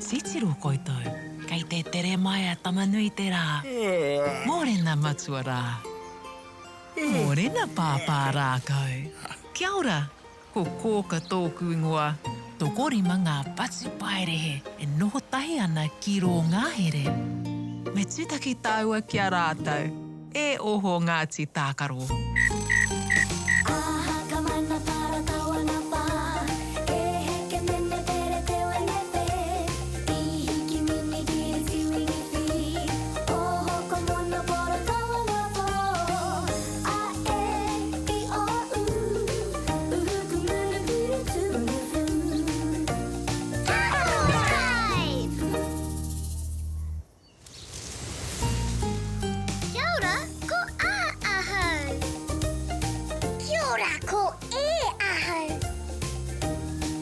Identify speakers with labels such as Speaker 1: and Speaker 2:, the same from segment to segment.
Speaker 1: Titiro koutou, kei te tere mai a Tama-nui-te-rā. Mōrena matua rā. Mōrena pāpā rākau. Kia ora, ko Kōka tōku ingoa. Tokorima ngā patupaiarehe e noho tahi ana ki rō ngahere. Me tūtaki tāua ki a rātou. E oho Ngāti Tākaro.
Speaker 2: Kia ora, ko A ahau. Kia ora, ko E ahau.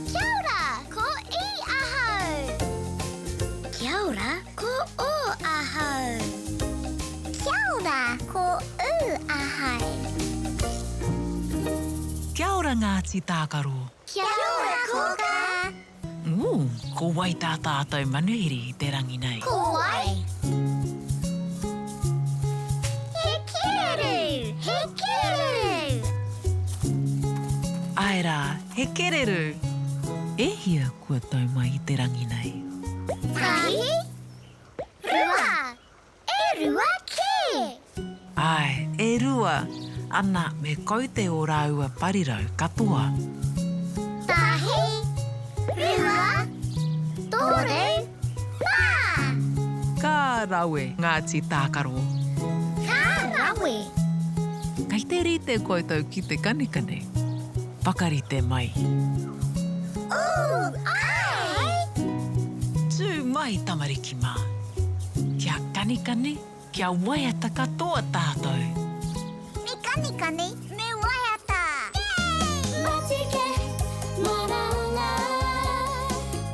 Speaker 2: Kia ora, ko I ahau. Kia ora, ko O ahau. Kia ora, ko U ahau.
Speaker 1: Kia ora Ngāti Tākaro.
Speaker 2: Kia ora Kōkā.
Speaker 1: Ū, ko wai tā tātou manuhiri i te rangi nei?
Speaker 2: Ko wai? He kererū! He kererū!
Speaker 1: Āe rā, he kererū! E hia kua tau mai i te rangi nei?
Speaker 2: Tahi, rua, E rua kē!
Speaker 1: Āe, e rua! Ana, me kaute ō rāua parirau katoa.
Speaker 2: Tahi, rua, toru, whā!
Speaker 1: Ka rawe, Ngāti Tākaro.
Speaker 2: Ka rawe!
Speaker 1: Kei te rite koutou ki te kanikani. Whakarite mai.
Speaker 2: Ooh, āe!
Speaker 1: Tū mai, tamariki mā. Kia kanikani, kia waiata katoa tātou.
Speaker 2: Me kanikani, me waiata! Yay! Matike, maranga,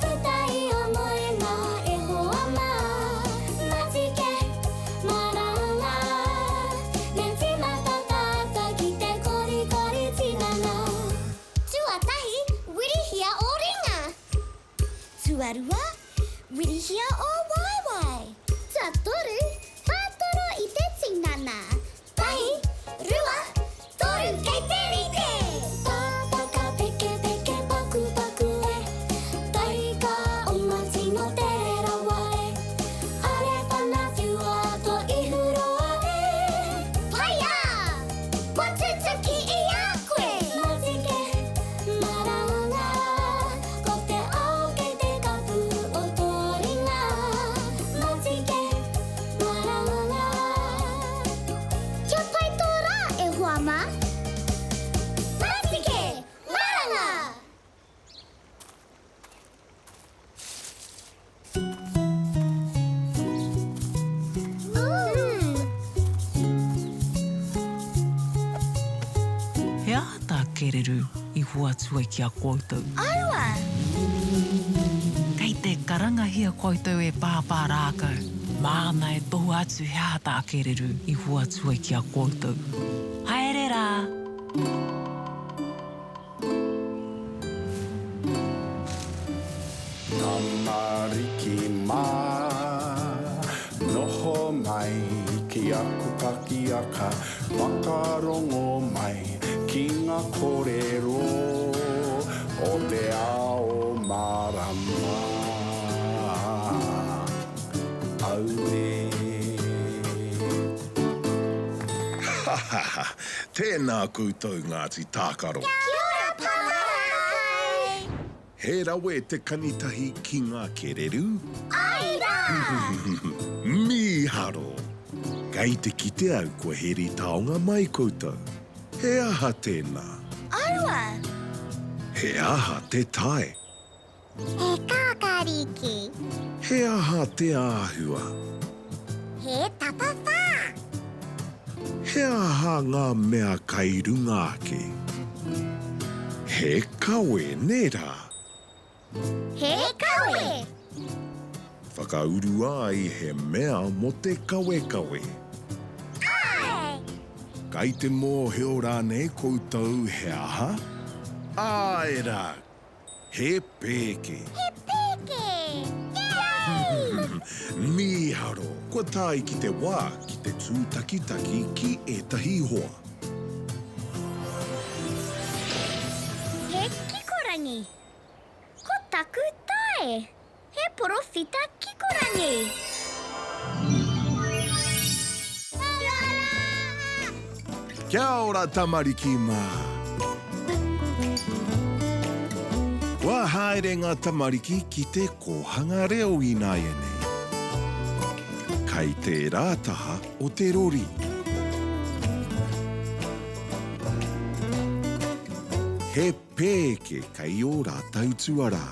Speaker 2: tetahi o moenga e hoa ma. Matike, maranga, me timata tata ki te korikori tinana. Tuatahi, wirihia o ringa. Tuarua, wirihia ō waewae. Tuatoru, whātoro i te tinana. Tahi, rua, toru, kei te rite! Tātaka pekepeke pakupaku e, Taika oma tino tere rawa e, Are whana whiua to ihu roa e. Paia! Kua tutuki i a koe! Matike, maranga, Ko te ao kei te kapu o tō ringa Matike, maranga. Kia pai tō rā e hoa mā! Matike, maranga!
Speaker 1: He aha tā Kereru i hoatu ai ki a koutou?
Speaker 2: Aua!
Speaker 1: Kei te karangahia koutou e Pāpā Rākau. Māna e tohu atu he aha tā Kereru i hoatu ai ki a koutou. Haere rā!
Speaker 3: Tamariki mā, noho mai ki aku pakiaka, whakarongo mai ki ngā kōrero o te ao mārama. Aue.
Speaker 4: Ha ha ha! Tēnā koutou Ngāti Tākaro.
Speaker 2: Kia ora Pāpā!
Speaker 4: He rawe te kanitahi ki ngā kererū?
Speaker 2: Āe rā!
Speaker 4: Mīharo! Kei te kite au kua heri taonga mai koutou. He aha tēnā?
Speaker 2: Aua!
Speaker 4: He aha te tae?
Speaker 2: He kākāriki.
Speaker 4: He aha te āhua?
Speaker 2: He tapawhā.
Speaker 4: He aha ngā mea kai runga ake? He kawe, nē rā?
Speaker 2: He kawe.
Speaker 4: Whakaurua ai he mea mō te kawekawe.
Speaker 2: Āe!
Speaker 4: Kai te mōhio rānei koutou he aha? Āe rā! He pēke.
Speaker 2: He pēke! Yeah!
Speaker 4: Kua tae ki te wā ki te tūtakitaki ki ētahi hoa.
Speaker 2: He kikorangi. Ko taku tae. He porowhita kikorangi.
Speaker 4: Kia ora tamariki mā! Kua haere ngā tamariki ki te kōhanga reo ināianei. Kai tērā taha o te rori. He pēke kei ō rātou tuarā.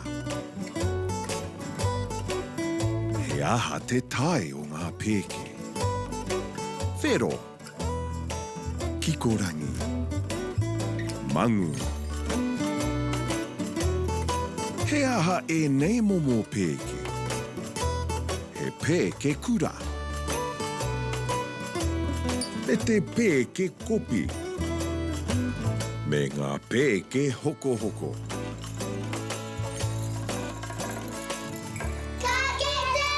Speaker 4: He aha te tae o ngā pēke? Whero. Kikorangi. Mangu. He aha ēnei momo pēke? He pēke kura. Me te pēke kopi. Me ngā pēke hokohoko.
Speaker 2: Ka kite!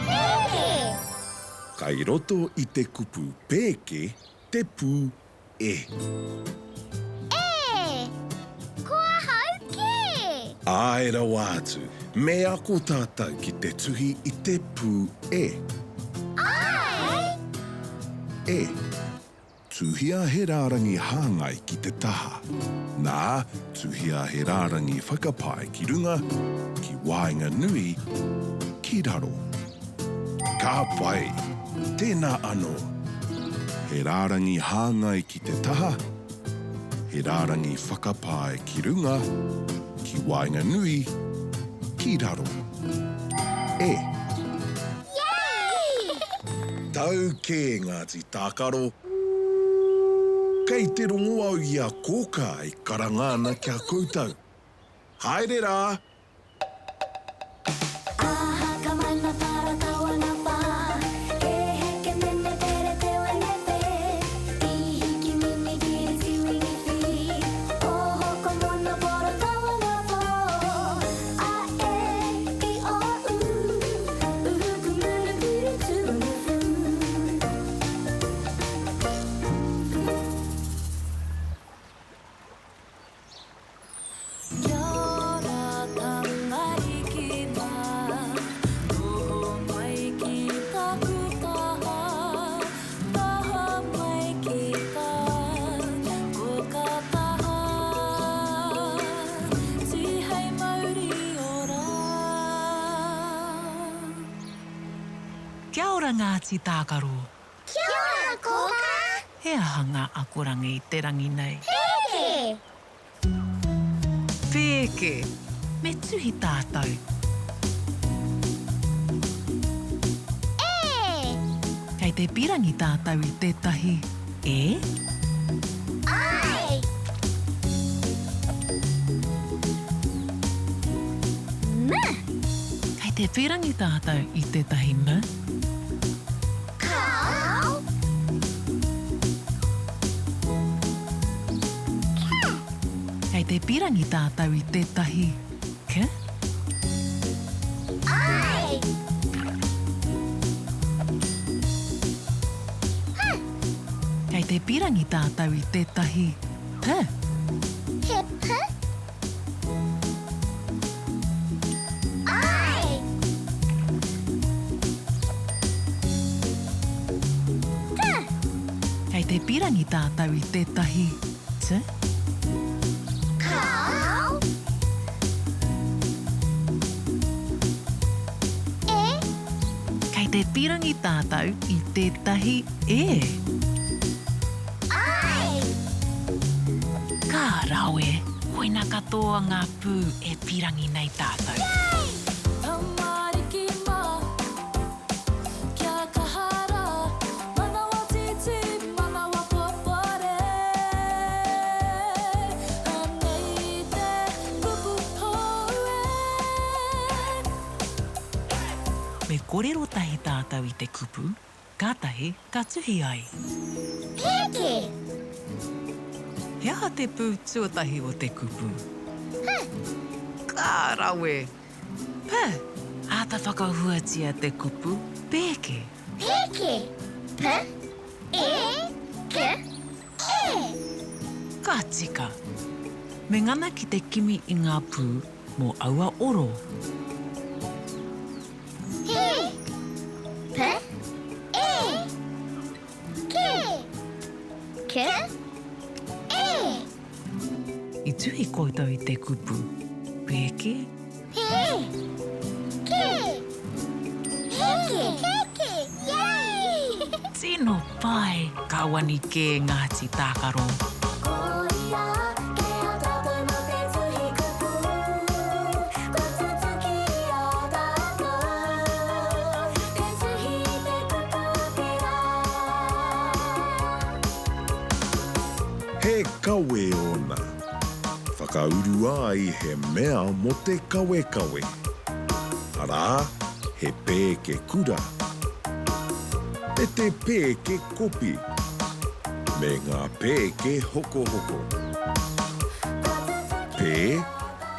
Speaker 2: Pēke!
Speaker 4: Kai roto i te kupu pēke te pū e.
Speaker 2: E! Ko ahau kē!
Speaker 4: Āe rawa atu, me ako tātou ki te tuhi i te pū e.
Speaker 2: Āe!
Speaker 4: E. Tuhia he rārangi hāngai ki te taha. Nā, tuhia he rārangi whakapae ki runga, ki waenganui, ki raro. Ka pai! Tēnā anō. He rārangi hāngai ki te taha, he rārangi whakapae ki runga, ki waenganui, ki raro. E.
Speaker 2: Yay!
Speaker 4: Tau kē Ngāti Tākaro. Kei te rongo au i a Kōkā e karanga ana ki a koutou. Haere rā!
Speaker 1: Kia ora tamariki mā, noho mai ki taku taha, taha mai ki tā koka taha, tihei mauri ora. Kia ora Ngāti Tākaro.
Speaker 2: Kia ora Kōkā!
Speaker 1: He aha ngā akoranga i te rangi nei?
Speaker 2: Pēke!
Speaker 1: Pēke! Me tuhi tātou.
Speaker 2: E!
Speaker 1: Kei te pirangi tātou i tētahi e?
Speaker 2: Āe! M!
Speaker 1: Kei te pirangi tātou i tētahi m?
Speaker 2: Kāo! K!
Speaker 1: Kei te pirangi tātou i tētahi k?
Speaker 2: Āe! H!
Speaker 1: Kei te pirangi tātou i tētahi p?
Speaker 2: He p? Āe! T!
Speaker 1: Kei te pirangi tātou i tētahi t?
Speaker 2: Kāo! E!
Speaker 1: Kei te pirangi tātou i tētahi e?
Speaker 2: Āe!
Speaker 1: Ka rawe! Koina katoa ngā pū e pirangi nei tātou.
Speaker 2: Yay!
Speaker 5: Tamariki mā, kia kaha rā, manawa tītī, manawa popore. Anei te kupu hou e.
Speaker 1: Me korero tahi tātou i te kupu, Kātahi ka tuhi ai.
Speaker 2: Pēke!
Speaker 1: He aha te pū tuatahi o te kupu?
Speaker 2: P.
Speaker 1: Ka rawe! P. Āta whakahuatia te kupu pēke.
Speaker 2: Pēke, P, E, K, E.
Speaker 1: Ka tika. Me ngana ki te kimi i ngā pū mō aua oro.
Speaker 2: P, P, E, K, K, E.
Speaker 1: I tuhi koutou i te kupu pēke?
Speaker 2: P, K, Pēke! Pēke! Yay!
Speaker 1: Tino pai! Ka wani kē Ngāti Tākaro.
Speaker 5: Koia kē a tātou mō te tuhi kupu Kua tutuki i a tātou Te tuhi i te kupu o te rā.
Speaker 4: He kawe ōna. Whakaurua ai he mea mō te kawekawe. Arā, he pēke kura, me te pēke kopi, me ngā pēke hokohoko. Pē,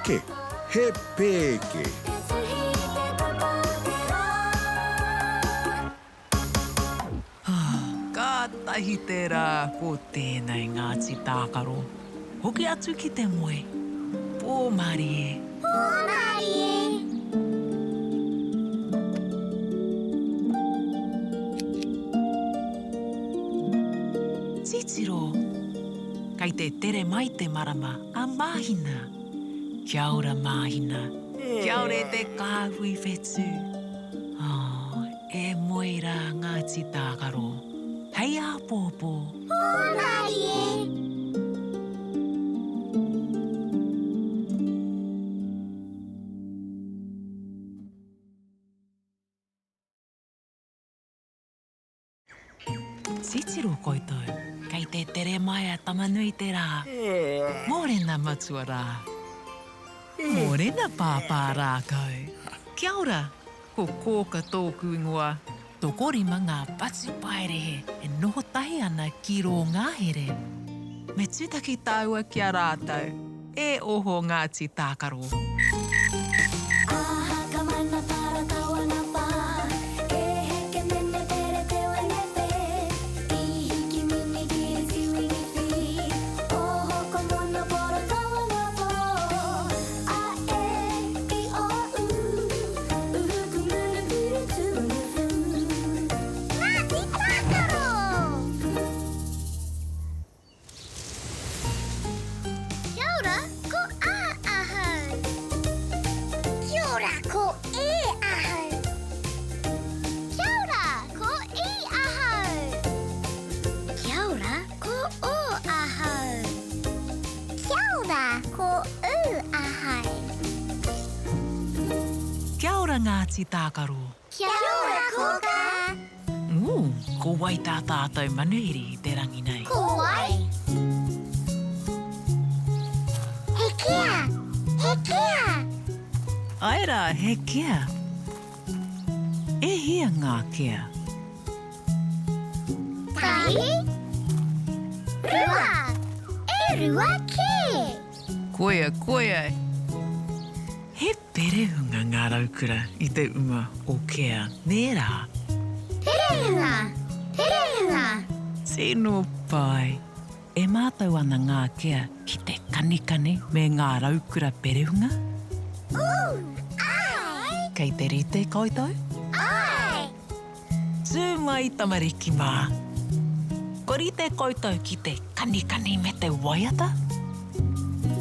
Speaker 4: ke, he pēke.
Speaker 1: Kātahi te rā ko tēnei Ngāti Tākaro. Hoki atu ki te moe. Pō mārie.
Speaker 2: Pō mārie.
Speaker 1: Titiro! Kei te tere mai te marama a Māhina. Kia ora Māhina. Kia ora e te kāhui whetū. Oh, e moe rā Ngāti Tākaro. Hei āpōpō.
Speaker 2: Pō mārie.
Speaker 1: Titiro koutou, kei te tere mai a Tama-nui-te-rā. Mōrena matua rā. Mōrena pāpā rākau. Kia ora, ko Kōka tōku ingoa. Tokorima ngā patupaiarehe e noho tahi ana ki rō ngahere. Me tūtaki tāua ki a rātou. E oho Ngāti Tākaro.
Speaker 2: Ngāti Tākaro! Kia ora, ko A ahau. Kia ora, ko E ahau. Kia ora, ko I ahau. Kia ora, ko O ahau. Kia ora, ko U ahau.
Speaker 1: Kia ora Ngāti Tākaro.
Speaker 2: Kia ora Kōkā.
Speaker 1: Ū, ko wai tā tātou manuhiri i te rangi nei?
Speaker 2: Ko wai? He kea! He kea!
Speaker 1: Āe rā, he kea. E hia ngā kea?
Speaker 2: Tahi, rua, e rua kē!
Speaker 1: Koia, koia! He perehunga ngā raukura i te uma o Kea, nē rā?
Speaker 2: Perehunga! Perehunga!
Speaker 1: Tino pai! E mātau ana ngā kea ki te kanikani me ngā raukura perehunga?
Speaker 2: Ooh, āe!
Speaker 1: Kei te rite koutou?
Speaker 2: Āe!
Speaker 1: Tū mai tamariki mā! Kua rite koutou ki te kanikani me te waiata?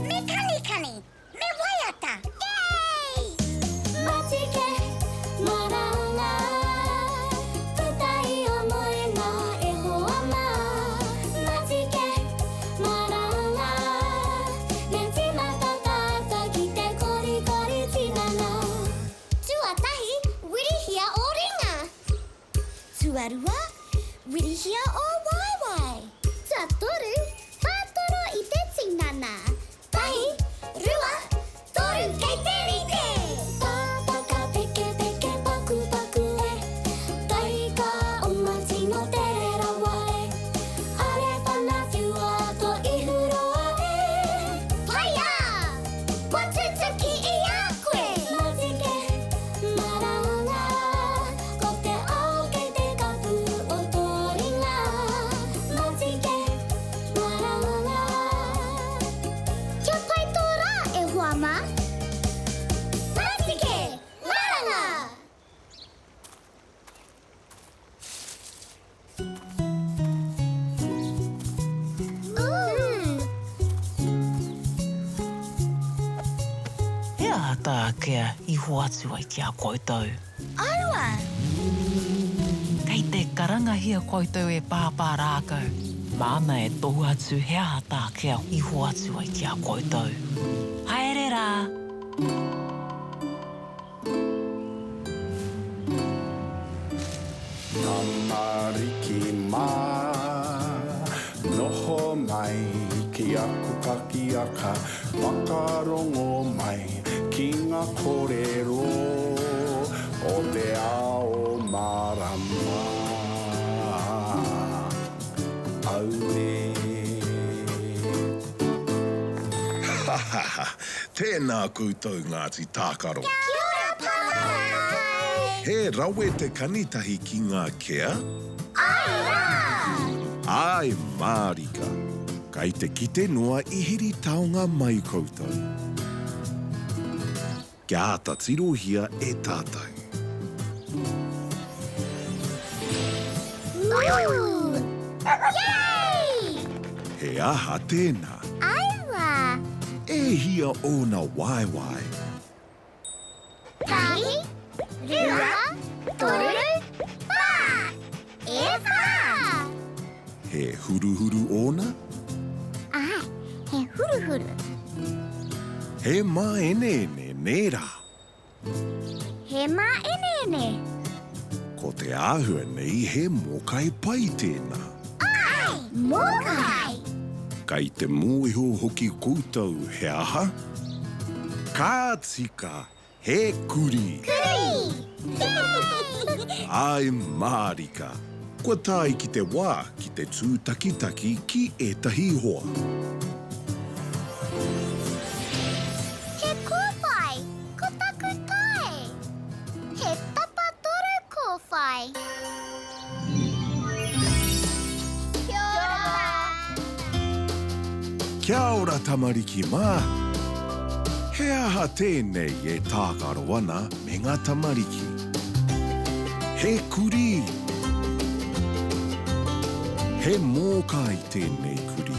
Speaker 2: Me kanikani! Me waiata! Yay!
Speaker 5: Matike, maranga, puta i o moenga e hoa mā. Matike, maranga, me tīmata tātou ki te korikori tinana.
Speaker 2: Tuatahi, wirihia ō ringa. Tuarua, wirihia ō waewae. Tuatoru, whātoro i te tinana.
Speaker 1: He aha tā Kea i hoatu ai ki a koutou?
Speaker 2: Aua!
Speaker 1: Kei te karangahia koutou e Pāpā Rākau. Māna e tohu atu he aha tā Kea i hoatu ai ki a koutou. Haere rā!
Speaker 3: Tamariki mā, noho mai ki aku pakiaka, whakarongo mai ki ngā kōrero o te ao mārama. Auē. Ha ha ha! Tēnā koutou Ngāti Tākaro.
Speaker 2: Kia ora Pāpā!
Speaker 4: He rawe te kanitahi ki ngā kea?
Speaker 2: Āe rā!
Speaker 4: Āe mārika. Kai te kite noa i heri taonga mai koutou. Kia āta tirohia e tātou.
Speaker 2: Ooh! Yay!
Speaker 4: He aha tēnā?
Speaker 2: Aua!
Speaker 4: E hia ōna waewae?
Speaker 2: Tahi, rua, toru, whā! E whā!
Speaker 4: He huruhuru ōna?
Speaker 2: Āe, he huruhuru.
Speaker 4: He māeneene, nē rā?
Speaker 2: He māeneene.
Speaker 4: Ko te āhua nei he mōkai pai tēnā.
Speaker 2: Āe, mōkai!
Speaker 4: Kai te mōhio hoki koutou he aha? Ka tika, he kurī!
Speaker 2: Kurī!
Speaker 4: Āe mārika, kua tae ki te wā ki te tūtakitaki ki ētahi hoa.
Speaker 2: He kōwhai, ko taku tae. He tapatoru kōwhai. Kia ora!
Speaker 4: Kia ora tamariki mā! He aha tēnei e tākaro ana me ngā tamariki? He kurī! He mōkai tēnei kurī.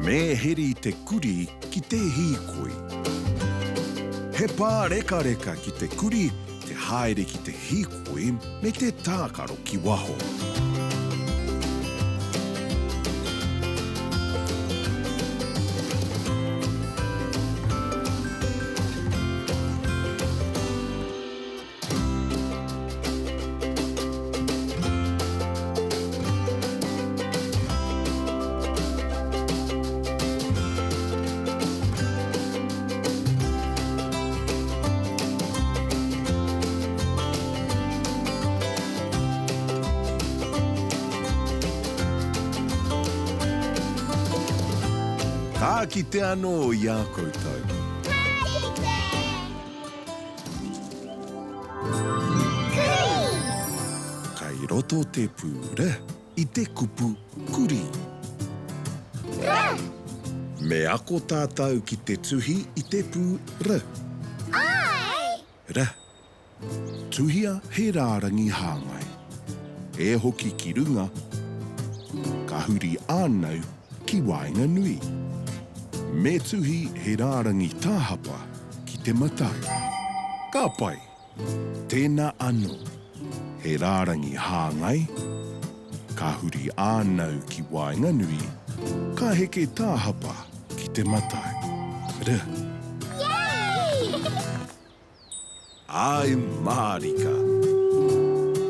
Speaker 4: Me heri te kurī ki te hīkoi. He pārekareka ki te kurī te haere ki te hīkoi me te tākaro ki waho. Ka kite anō i a koutou.
Speaker 2: Ka kite! Kurī!
Speaker 4: Kai roto te pū r i te kupu kurī.
Speaker 2: R!
Speaker 4: Me ako tātou ki te tuhi i te pū r.
Speaker 2: Āe!
Speaker 4: R. Tuhia he rārangi hāngai. E hoki ki runga, ka huri ānau ki waenganui. Me tuhi he rārangi tāhapa ki te matau. Ka pai! Tēnā anō, he rārangi hāngai, ka huri ānau ki waenganui, ka heke tāhapa ki te matau. R.
Speaker 2: Yay!
Speaker 4: Āe mārika.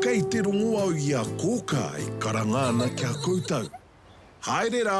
Speaker 4: Kei te rongo au i a Kōkā e karanga ana ki a koutou. Haere rā!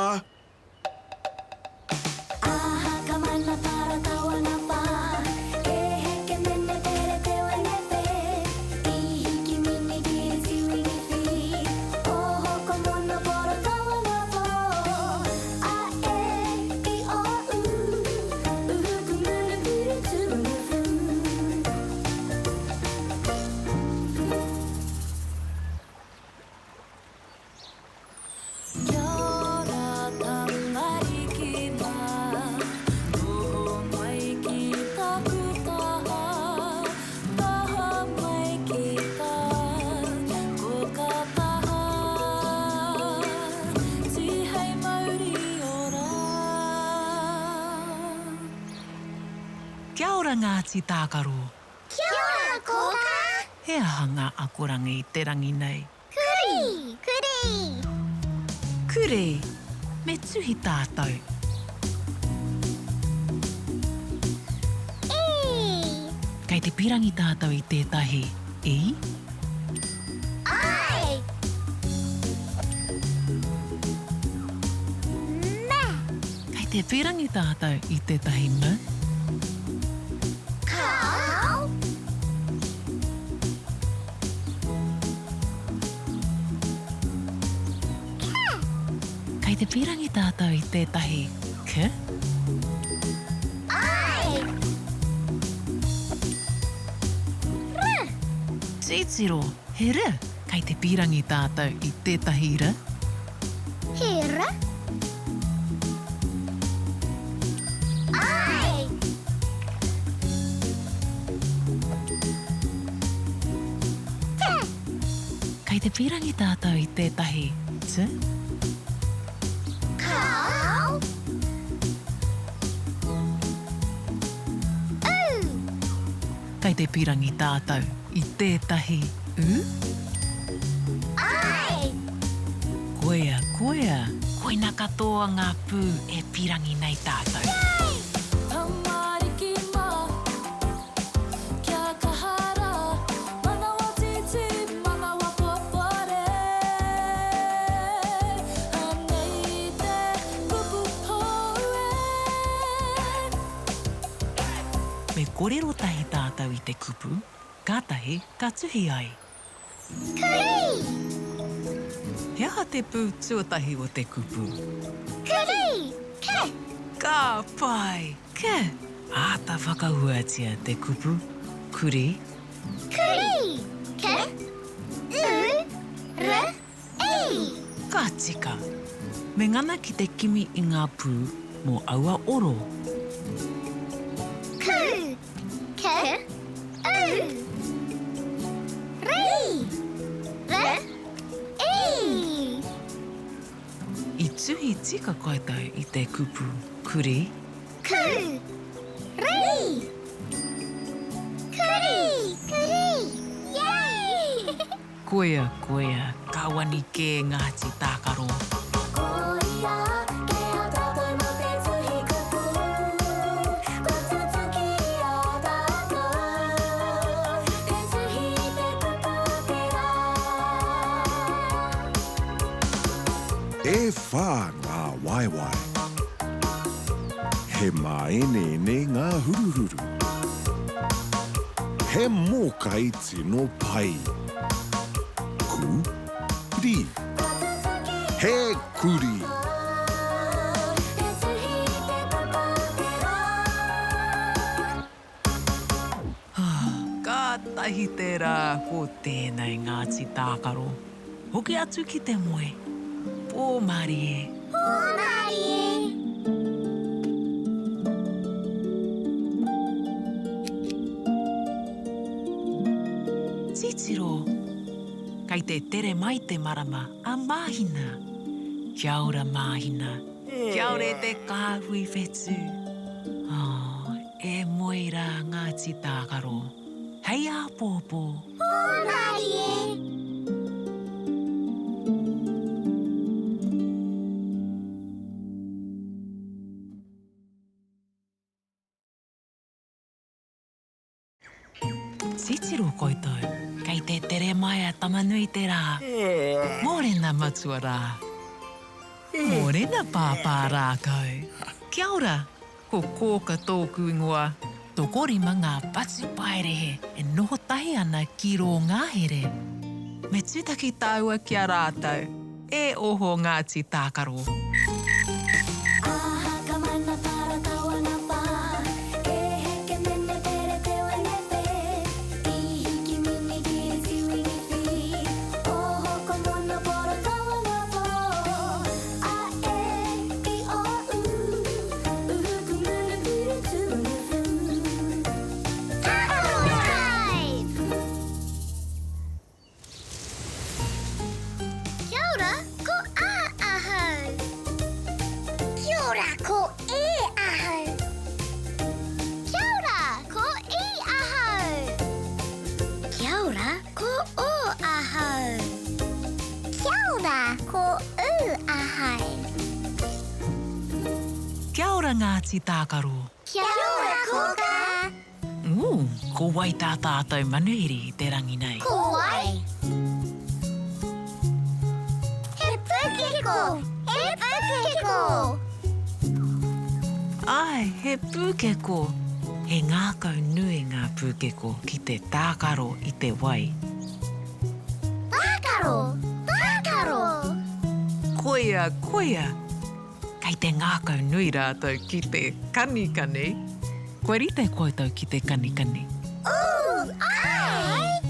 Speaker 1: Kia ora Ngāti Tākaro!
Speaker 2: Kia ora Kōkā!
Speaker 1: He aha ngā akoranga i te rangi nei?
Speaker 2: Kurī! Kurī!
Speaker 1: Kurī! Me tuhi tātou.
Speaker 2: I!
Speaker 1: Kei te pīrangi tātou i tētahi i?
Speaker 2: I! Me!
Speaker 1: Kei te pīrangi tātou i tētahi m?
Speaker 2: Kāo! Ke!
Speaker 1: Kei te pīrangi tātou i tētahi k?
Speaker 2: I! R!
Speaker 1: Titiro, he r! Kei te pīrangi tātou i tētahi r?
Speaker 2: He r! I! T!
Speaker 1: Kei te pīrangi tātou i tētahi t?
Speaker 2: Kāo! U!
Speaker 1: Kei te pīrangi tātou i tētahi u?
Speaker 2: I!
Speaker 1: Koia, koia! Koina katoa ngā pū e pīrangi nei tātou.
Speaker 2: Yay!
Speaker 5: Tamariki mā, kia kaha rā, manawa tītī, manawa popore. Anei te kupu hou e.
Speaker 1: Me korero tahi tātou i te kupu, kātahi ka tuhi ai.
Speaker 2: Kurī!
Speaker 1: He aha te pū tuatahi o te kupu?
Speaker 2: Kurī! Ke!
Speaker 1: Ka pai! Ke! Āta whakahuatia te kupu kurī.
Speaker 2: Kurī! Ke! U! R! I!
Speaker 1: Ka tika. Me ngana ki te kimi i ngā pū mō aua oro.
Speaker 2: Ku! K! U! Ri! R! I!
Speaker 1: I tuhi tika koutou i te kupu kurī?
Speaker 2: Ku! Ri! Kurī! Kurī! Yay!
Speaker 1: Koia, koia, ka wani kē Ngāti Tākaro.
Speaker 5: Koia kē a tātou mō te tuhi kupu, kua tutuki i a tātou te tuhi i te kupu o te rā.
Speaker 4: E whā ngā waewae. He māeneene ngā huruhuru. He mōkai tino pai. Ku, ri. He kurī.
Speaker 1: Kātahi tērā ko tēnei Ngāti Tākaro. Hoki atu ki te moe. Pō mārie.
Speaker 2: Pō mārie.
Speaker 1: Titiro! Kei te tere mai te marama a Māhina. Kia ora Māhina. Kia ora e te kāhui whetū. Oh, e moe rā Ngāti Tākaro. Hei āpōpō.
Speaker 2: Pō mārie.
Speaker 1: Titiro koutou, kei te tere mai a Tama-nui-te-rā. Mōrena matua rā. Mōrena pāpā rākau. Kia ora, ko Kōka tōku ingoa. Tokorima ngā patupaiarehe e noho tahi ana ki rō ngahere. Me tūtaki tāua ki a rātou. E oho Ngāti Tākaro.
Speaker 2: Kia ora, ko A ahau.
Speaker 1: ora Ngāti Tākaro!
Speaker 2: Kia ora Kōkā!
Speaker 1: Ū, ko wai tā tātou manuhiri i te rangi nei?
Speaker 2: Ko wai? He pūkeko! He pūkeko!
Speaker 1: Āe, he pūkeko! He ngākau nui ngā pūkeko ki te tākaro i te wai.
Speaker 2: Tākaro! Tākaro!
Speaker 1: Koia, koia! Kei te ngākau nui rātou ki te kanikani. Kua rite koutou ki te kanikani?
Speaker 2: Ū, āe!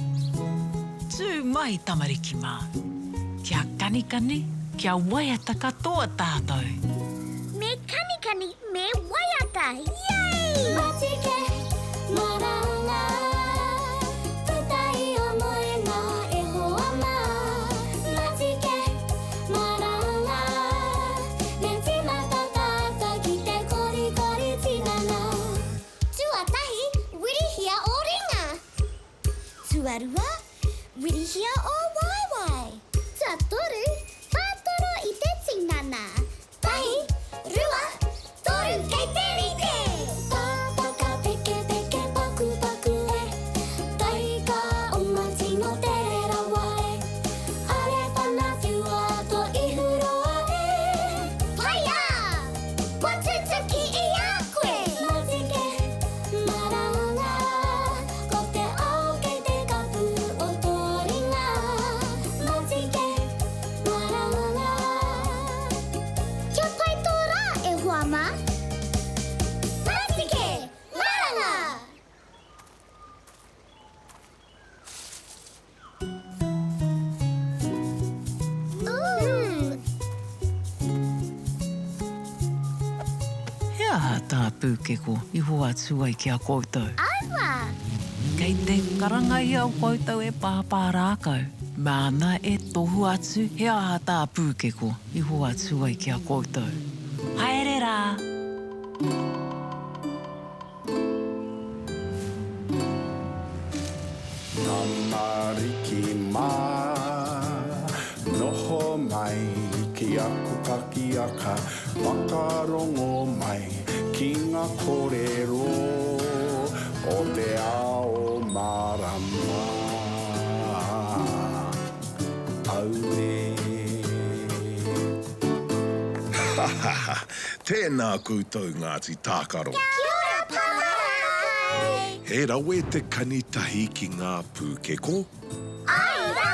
Speaker 1: Tū mai tamariki mā. Kia kanikani, kia waiata katoa tātou.
Speaker 2: Me kanikani, me waiata, yay!
Speaker 5: Matike, maranga, puta i o moenga e hoa mā. Matike, maranga, me tīmata tātou ki te korikori tinana.
Speaker 2: Tuatahi, wirihia ō ringa. Tuarua, wirihia ō waewae. Tuatoru, whātoro i te tinana. Tahi, rua, toru, kei te rite!
Speaker 5: Pāpaka pekepeke pakupaku e, Taika oma tino tere rawa e, Are whana whiua to ihuroa e.
Speaker 2: Whaia! Kua tutuki i a koe!
Speaker 5: Matike, maranga, ko te ao kei te kapu o tō ringa. Matike, maranga.
Speaker 2: Kia pai tō rā, e hoa mā! Matike, maranga! Ooh!
Speaker 1: He aha tā Pūkeko i hoatu ai ki a koutou?
Speaker 2: Aua!
Speaker 1: Kei te karanga i a koutou e Pāpā Rākau, māna e tohu atu he aha tā Pūkeko i hoatu ai ki a koutou. Haere rā!
Speaker 3: Tamariki mā, noho mai ki aku pakiaka, whakarongo mai ki ngā kōrero o te ao mārama. Auē.
Speaker 4: Ha ha ha! Tēnā koutou Ngāti Tākaro.
Speaker 2: Kia ora Pāpā!
Speaker 4: He rawe te kani tahi ki ngā pūkeko?
Speaker 2: Āe rā!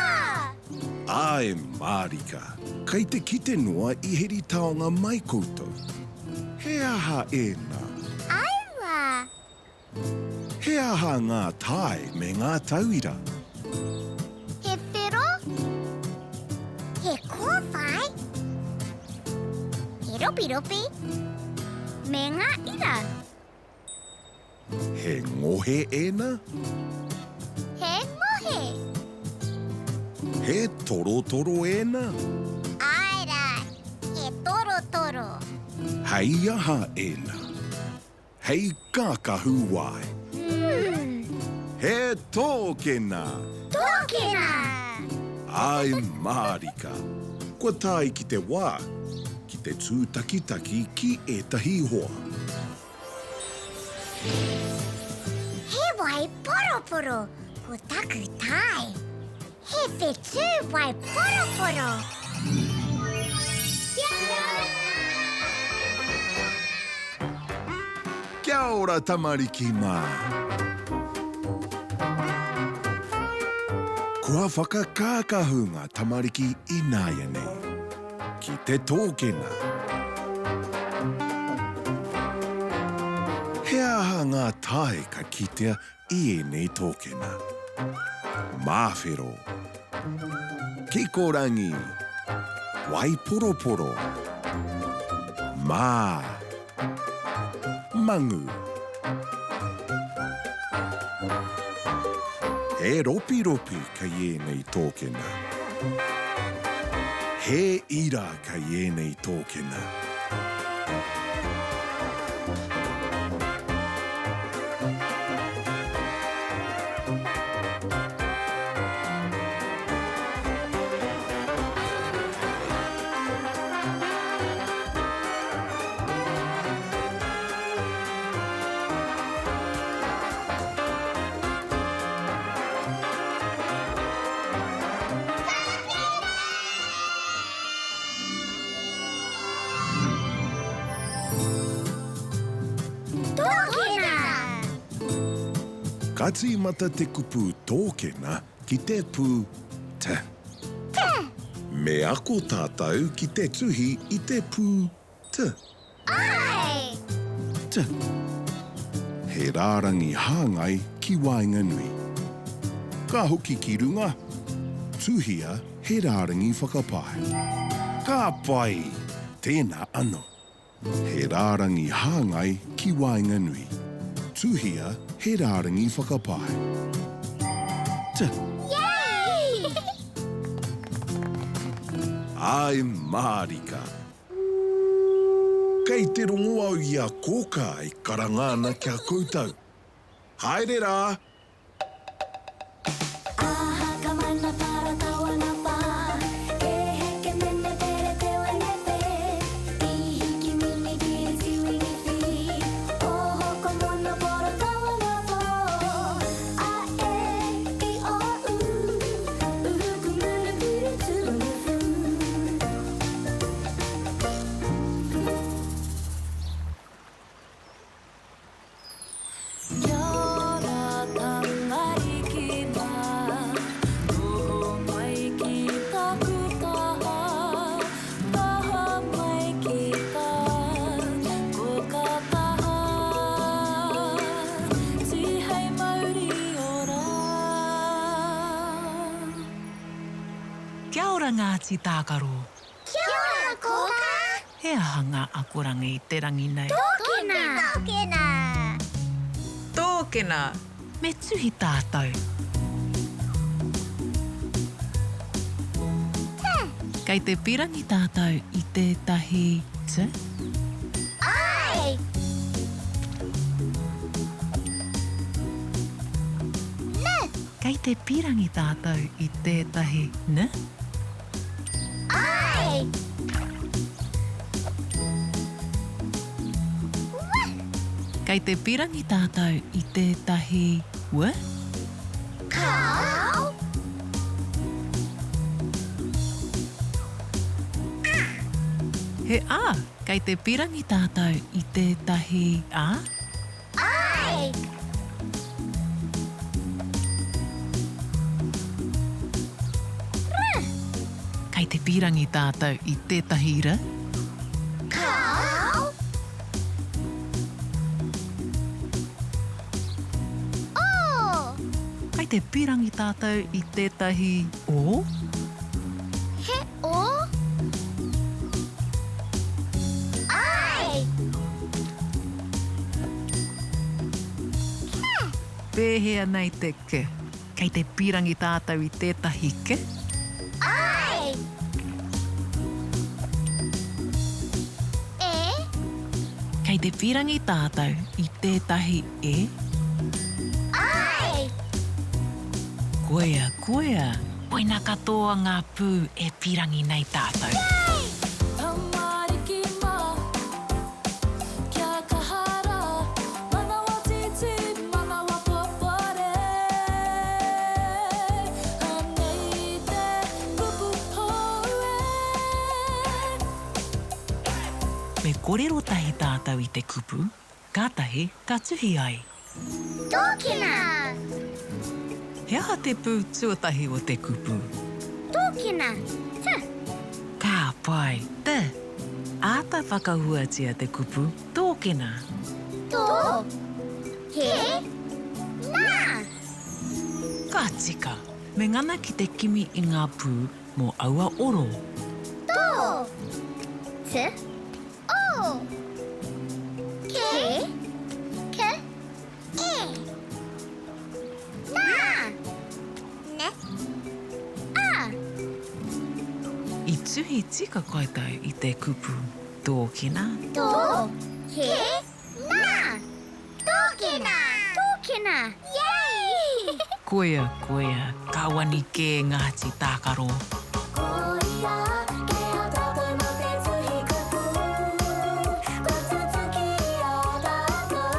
Speaker 4: Āe mārika. Kei te kite noa i heri taonga mai koutou. He aha ēnā?
Speaker 2: Aua!
Speaker 4: He aha ngā tae me ngā tauira?
Speaker 2: He whero? He kōwhai? He ropiropi? Me ngā ira?
Speaker 4: He ngohe ēnā?
Speaker 2: He ngohe.
Speaker 4: He torotoro ēnā?
Speaker 2: Āe rā, he torotoro.
Speaker 4: Hei aha ēnā? Hei kākahu wae. He tōkena!
Speaker 2: Tōkena!
Speaker 4: Āe mārika! Kua tae ki te wā ki te tūtakitaki ki ētahi hoa.
Speaker 2: He wai poroporo ko taku tae. He whetū wai poroporo. Kia ora!
Speaker 4: Kia ora tamariki mā! Kua whakakākahu ngā tamariki ināianei. Ki te tōkena. He aha ngā tae ka kitea i ēnei tōkena? Māwhero. Kikorangi. Waiporoporo. Mā. Mangu. He ropiropi kei ēnei tōkena. He ira kei ēnei tōkena.
Speaker 2: Tōkena!
Speaker 4: Ka tīmata te kupu tōkena ki te pū t.
Speaker 2: T.
Speaker 4: Me ako tātou ki te tuhi i te pū t.
Speaker 2: Āe!
Speaker 4: T. He rārangi hāngai ki waenganui. Ka hoki ki runga, tuhia he rārangi whakapae. Ka pai! Tēnā anō. He rārangi hāngai ki waenganui. Tuhia he rārangi whakapae. T.
Speaker 2: Yay!
Speaker 4: Āe mārika. Kei te rongo au i a Kōkā e karanga ana ki a koutou. Haere rā!
Speaker 5: Kia ora tamariki mā, noho mai ki taku taha, taha mai ki tā koka taha, tihei mauri ora.
Speaker 1: Kia ora Ngāti Tākaro.
Speaker 2: Kia ora Kōkā!
Speaker 1: He aha ngā akoranga i te rangi nei?
Speaker 2: Tōkena! Tōkena!
Speaker 1: Tōkena! Me tuhi tātou.
Speaker 2: Te.
Speaker 1: Kei te pirangi tātou i tētahi t?
Speaker 2: Āe! N.
Speaker 1: Kei te pirangi tātou i tētahi n?
Speaker 2: Āe! W.
Speaker 1: Kei te pirangi tātou i tētahi w?
Speaker 2: Kāo. A.
Speaker 1: He a. Kei te pirangi tātou i tētahi a?
Speaker 2: Āe! R.
Speaker 1: Kei te pīrangi tātou i tētahi r?
Speaker 2: Kāo. O.
Speaker 1: Kei te pīrangi tātou i tētahi o?
Speaker 2: He o? Āe! Ke.
Speaker 1: Pēhea nei te ke? Kei te pīrangi tātou i tētahi ke?
Speaker 2: Āe! E.
Speaker 1: Kei te pīrangi tātou i tētahi e?
Speaker 2: Āe!
Speaker 1: Koia, koia! Koina katoa ngā pū e pīrangi nei tātou.
Speaker 2: Yay!
Speaker 5: Tamariki mā, Kia kaha rā, manawa tītī, manawa popore. Anei te kupu hou e.
Speaker 1: Me kōrero tahi tātou i te kupu, kātahi ka tuhi ai.
Speaker 2: Tōkena!
Speaker 1: He aha te pū tuatahi o te kupu?
Speaker 2: Tōkena, T.
Speaker 1: Ka pai, T. Āta whakahuatia te kupu tōkena.
Speaker 2: Tō, ke, na.
Speaker 1: Ka tika. Me ngana ki te kimi i ngā pū mō aua oro.
Speaker 2: Tō, t, o. Ke, k, e. Na, ne, a.
Speaker 1: I tuhi tika koutou i te kupu tōkena?
Speaker 2: Tō, ke, na. Tōkena! Tōkena! Yay!
Speaker 1: Koia, koia, ka wani kē Ngāti Tākaro.
Speaker 5: Koia kei a tātou mō te tuhi kupu, kua tutuki i a tātou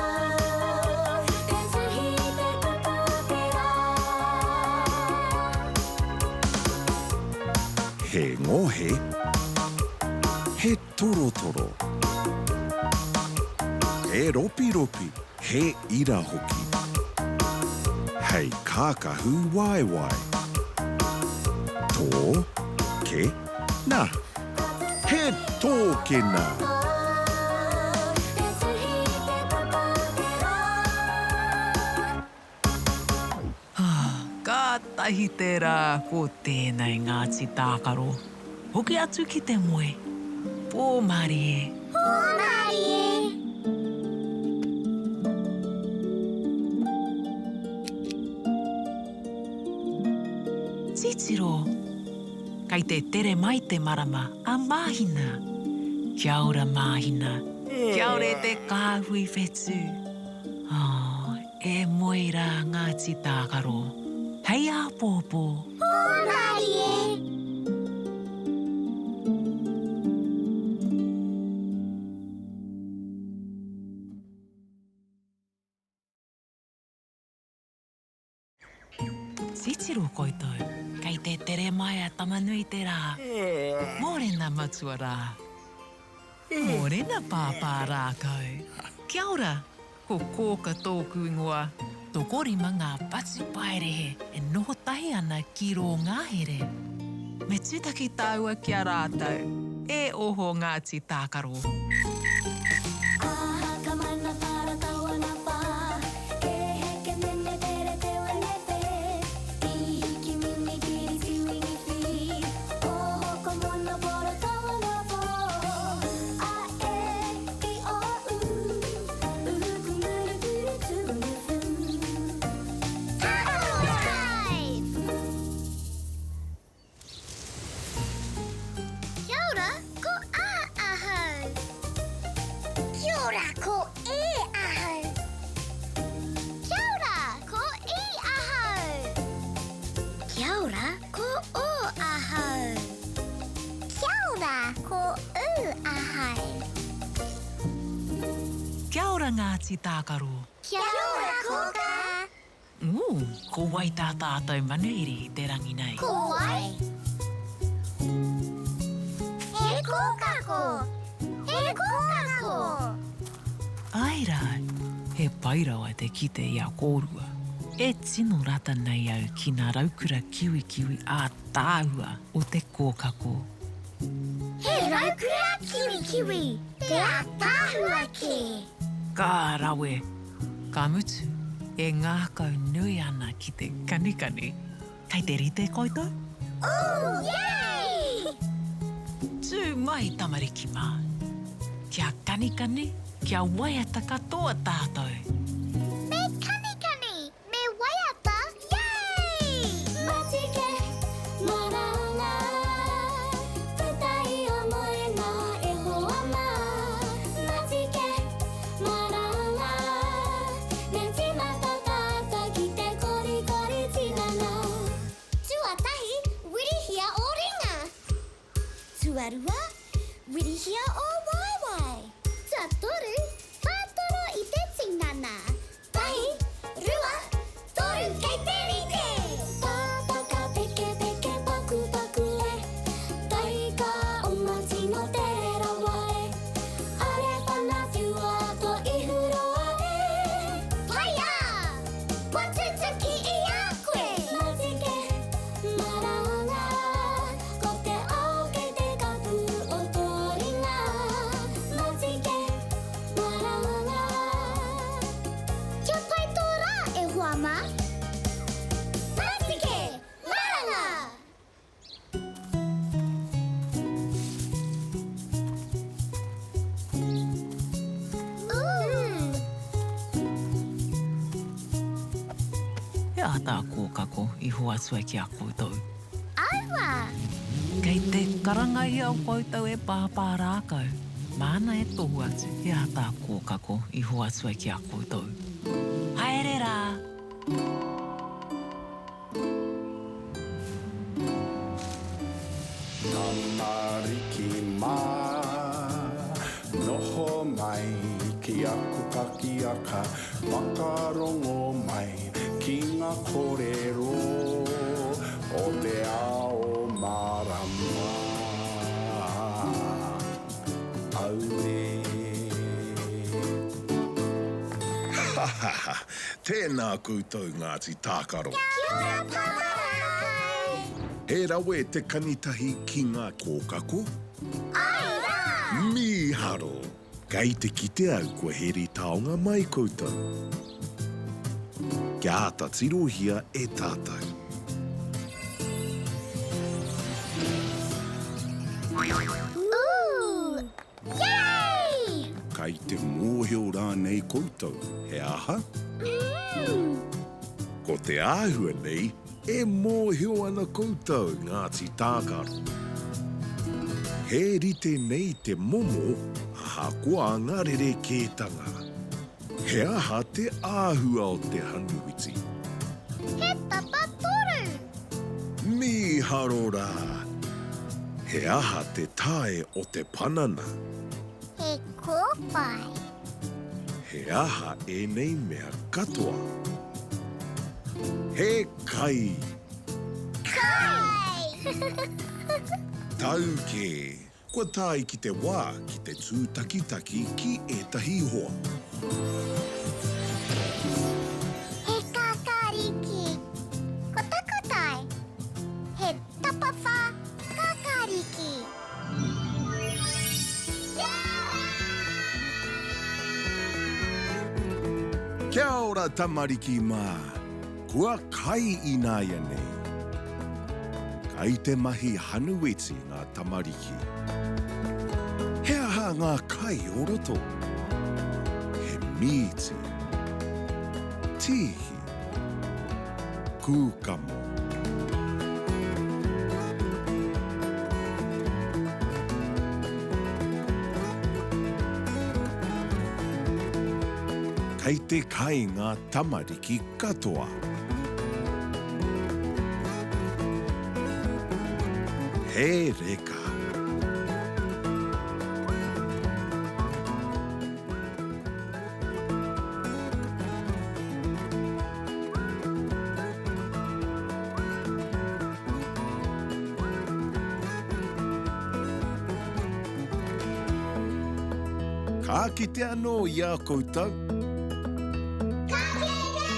Speaker 5: te tuhi i te kupu o te rā.
Speaker 4: He ngohe, he torotoro. He ropiropi, he ira hoki. Hei kākahu waewae. Tō, ke, na. He tōkena!
Speaker 1: Kātahi te rā ko tēnei Ngāti Tākaro. Hoki atu ki te moe. Pō mārie.
Speaker 2: Pō mārie.
Speaker 1: Titiro! Kei te tere mai te marama a Māhina. Kia ora Māhina. Kia ora e te kāhui whetū. Oh, e moe rā Ngāti Tākaro. Hei āpōpō.
Speaker 2: Hōmarie!
Speaker 1: Titiro koutou, kei te tere mai a Tama-nui-te-rā. Mōrena matua rā. Mōrena pāpā rākau. Kia ora, ko Kōka tōku ingoa. Tokorima ngā patupaiarehe e noho tahi ana ki rō ngahere. Me tūtaki tāua ki a rātou. E oho Ngāti Tākaro.
Speaker 2: Kia ora, ko A ahau. Kia ora, ko E ahau. Kia ora, ko I ahau. Kia ora, ko O ahau. Kia ora, ko U ahau.
Speaker 1: Kia ora Ngāti Tākaro.
Speaker 2: Kia ora Kōkā.
Speaker 1: Ū, ko wai tā tātou manuhiri i te rangi nei?
Speaker 2: Ko wai? He kōkako! He kōkako!
Speaker 1: Āe rā, he pai rawa te kite i a kōrua. E tino rata nei au ki ngā raukura kiwikiwi ātaahua o te kōkako.
Speaker 2: He raukura kiwikiwi te ātaahua kē!
Speaker 1: Ka rawe! Ka mutu, e ngākau nui ana ki te kanikani. Kei te rite koutou?
Speaker 2: Ooh, yay!
Speaker 1: Tū mai, tamariki mā. Kia kanikani, kia waiata katoa tātou.
Speaker 2: Me kanikani, Me waiata, yay! Matike, maranga, puta i o moenga e hoa ma. Matike, maranga, me timata tata ki te korikori tinana. Tuatahi, wirihia o ringa. Tuarua, wirihia o waewae. Tuatoru, whātoro i te tinana. Tahi, rua, toru, kei te rite! Pāpaka pekepeke pakupaku e, Taika oma tino tere rawa e, Are whana whiua to ihu roa e. Paia! Kua tutuki i a koe! Matike, maranga, ko te ao kei te kapu o tō ringa. Matike, maranga. Kia pai tō rā e hoa mā! Matike, maranga! Ooh!
Speaker 1: He aha tā Kōkako i hoatu ai ki a koutou?
Speaker 2: Aua!
Speaker 1: Kei te karanga ia o koutou e pāpā rākau, māna e tohu atu he aha tā Kōkako i hoatu ai ki a koutou. Haere rā!
Speaker 3: Tamariki mā, noho mai ki aku pakiaka, whakarongo mai ki ngā kōrero o te ao mārama. Auē.
Speaker 4: Ha ha ha! Tēnā koutou Ngāti Tākaro!
Speaker 2: Kia ora Pāpā Rākai!
Speaker 4: He rawe te kanitahi ki ngā kōkako?
Speaker 2: Āe rā!
Speaker 4: Mīharo! Kei te kite au kua heri taonga mai koutou. Kia āta tirohia e tātou.
Speaker 2: Ooh! Yay!
Speaker 4: Kai te mōhio rānei koutou he aha?
Speaker 2: Mm.
Speaker 4: Ko te āhua nei e mōhio ana koutou Ngāti Tākaro. He rite nei te momo ahakoa ngā rerekētanga. He aha te āhua o te hanuwiti?
Speaker 2: He tapatoru!
Speaker 4: Mīharo rā! He aha te tae o te panana?
Speaker 2: He kōwhai.
Speaker 4: He aha ēnei mea katoa? He kai!
Speaker 2: Kai!
Speaker 4: Tau kē! Kua tae ki te wā ki te tūtakitaki ki ētahi hoa.
Speaker 2: He kākāriki. Ko taku tae, he tapawhā kākāriki. Kia ora!
Speaker 4: Kia ora tamariki mā! Kua kai ināianei. Kai te mahi hanuweti ngā tamariki. He aha ngā kai o roto? He mīti. Tīhi. Kūkamo. Kei te kai ngā tamariki katoa. He reka. Ka kite anō i a koutou.
Speaker 2: Ka kite!